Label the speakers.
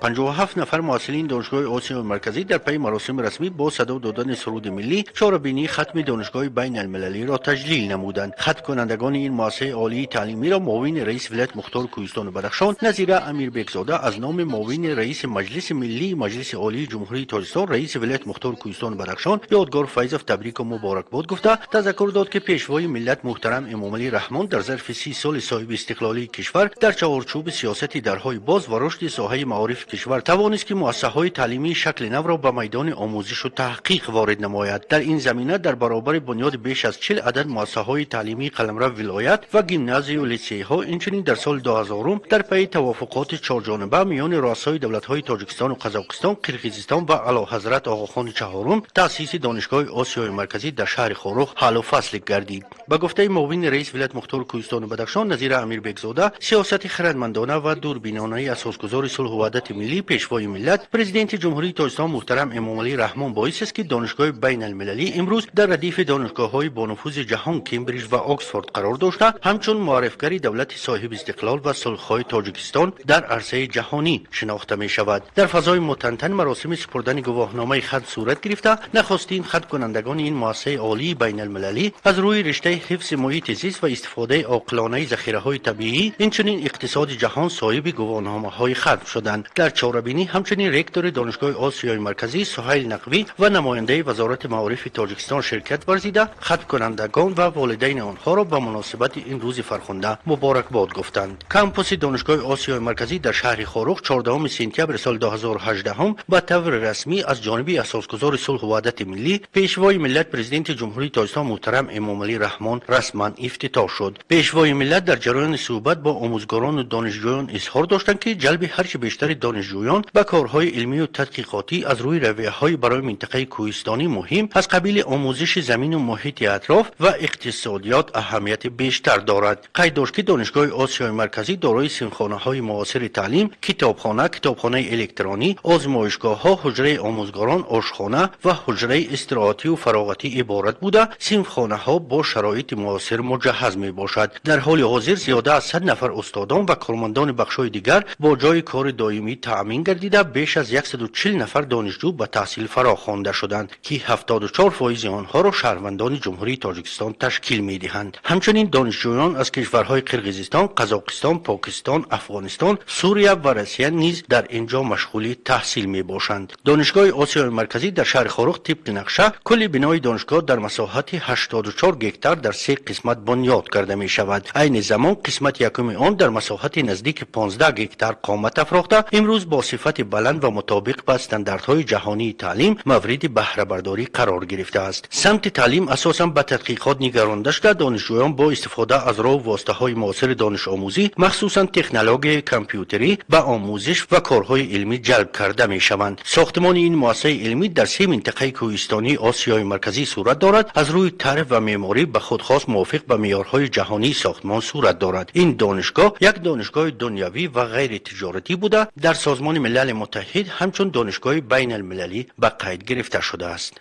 Speaker 1: 57 нафар муҳассилини Донишгоҳи Осиёи Марказӣ дар пайи маросими расмӣ бо садо додани суруди миллӣ чорабинии хатми донишгоҳи байналмилалиро таҷлил намуданд. Хатмкунандагони ин муассисаи олии таълимиро муовини раиси вилояти мухтори Кӯҳистону Бадахшон Назира Амирбекзода аз номи муовини раиси Маҷлиси миллии Маҷлиси олии Ҷумҳурии Тоҷикистон, раиси вилояти мухтори Кӯҳистону Бадахшон Ёдгор Файзов табрику муборакбод гуфта, тазаккур дод, ки Пешвои миллат муҳтарам Эмомалӣ Раҳмон дар зарфи 30 соли соҳиби истиқлолии кишвар дар чаҳорчӯби сиёсати дарҳои боз ва рушди соҳаи маорифи кишвар тавонист, ки муассисаҳои таълимии шакли навро ба майдони омӯзишу таҳқиқ ворид намояд. Дар ин замина дар баробари бунёди беш аз 40 адад муассисаҳои таълимии қаламрави вилоят ва гимназию литсейҳо, инчунин дар соли 2000 дар пайи тавофуқоти чорҷониба миёни руасои давлатҳои Тоҷикистону Қазоқистон, Қирғизистон ва Аълоҳазрат Оғохони Чаҳорум таъсиси Донишгоҳи Осиёи Марказӣ дар шаҳри Хоруғ ҳаллу фасл гардид. Ба гуфтаи муовини раиси вилояти мухтори Кӯҳистону Бадахшон Назира Амирбекзода, сиёсати хирадмандона ва дурбинонаи асосгузори сулҳу ваҳдати миллӣ, Пешвои миллат, Президенти Ҷумҳурии Тоҷикистон муҳтарам Эмомалӣ Раҳмон боис аст, ки донишгоҳи байналмилалӣ имрӯз дар радифи донишгоҳҳои бонуфузи ҷаҳон, Кембриҷ ва Оксфорд қарор дошта, ҳамчун муаррифгари давлати соҳиби истиқлол ва сулҳхоҳи Тоҷикистон дар арсаи ҷаҳонӣ шинохта мешавад. Дар фазои мутантан маросими супурдани гувоҳномаи хатм сурат гирифта, нахустин хатмкунандагони ин муассисаи олии байналмилалӣ аз рӯи риштаи ҳифзи муҳити зист ва истифодаи оқилонаи захираҳои табиӣ, инчунин иқтисоди ҷаҳон соҳиби гувоҳномаҳои хатм шуданд. Дар чорабинӣ ҳамчунин ректори Донишгоҳи Осиёи Марказӣ Суҳайл Нақвӣ ва намояндаи Вазорати маорифи Тоҷикистон ширкат варзида, хатмкунандагон ва волидайни онҳоро ба муносибати ин рӯзи фархунда муборакбод гуфтанд. Кампуси Донишгоҳи Осиёи Марказӣ дар шаҳри Хоруғ 14 сентябри соли 2018 ба таври расмӣ аз ҷониби асосгузори сулҳу ваҳдати миллӣ, Пешвои миллат, Президенти Ҷумҳурии Тоҷикистон муҳтарам Эмомалӣ Раҳмон расман ифтитоҳ шуд. Пешвои миллат дар ҷараёни суҳбат бо омӯзгорону донишҷӯён изҳор доштанд, ки ҷалби ҳарчи бештари донишҷӯён ба корҳои илмию тадқиқотӣ аз рӯи равияҳои барои минтақаи кӯҳистонӣ муҳим аз қабили омӯзиши замину муҳити атроф ва иқтисодиёт аҳамияти бештар дорад. Қайд дошт, ки Донишгоҳи Осиёи Марказӣ дорои синфхонаҳои муосири таълим, китобхона, китобхонаи электронӣ, озмоишгоҳҳо, ҳуҷраи омӯзгорон, ошхона ва ҳуҷраи истироҳатию фароғатӣ иборат буда, синфхонаҳо бо шароити муосир муҷаҳҳаз мебошад. Дар ҳоли ҳозир зиёда аз 100 нафар устодон ва кормандони бахшҳои дигар бо ҷойи кори доимӣ таъмин гардида, беш аз 140 нафар донишҷӯ ба таҳсил фаро хонда шуданд, ки 74% онҳоро шаҳрвандони Ҷумҳурии Тоҷикистон ташкил медиҳанд. Ҳамчунин донишҷӯён аз кишварҳои Қирғизистон, Қазоқистон, Покистон, Афғонистон, Сурия ва Россия низ дар ин ҷо машғули таҳсил мебошанд. Донишгоҳи Осиёи Марказӣ дар шаҳри Хоруғ тибқи нақша кулли бинои донишгоҳ дар масоҳати 84 гектар дар се қисмат бунёд карда мешавад. Айни замон қисмати якуми он дар масоҳати наздики 15 гектар қомат афрохта, имрӯз бо сифати баланд ва мутобиқ ба стандартҳои ҷаҳонии таълим мавриди баҳрабардорӣ қарор гирифтааст. Самти таълим асосан ба тадқиқот нигаронда шуда, донишҷӯён бо истифода аз роҳу воситаҳои муосири донишомӯзӣ, махсусан технологияи компютерӣ, ба омӯзиш ва корҳои илмӣ ҷалб карда мешаванд. Сохтмони ин муассисаи илмӣ дар се минтақаи кӯҳистонии Осиёи Марказӣ сурат дорад, аз рӯи тарҳ ва меъморӣ ба худ хос мувофиқ ба меъёрҳои ҷаҳонии сохтмон сурат дорад. Ин донишгоҳ як донишгоҳи дунявӣ ва ғайритиҷоратӣ буда, дар Созмони Милали Муттаҳид ҳамчун донишгоҳи байналмилалӣ ба қайд гирифта шудааст.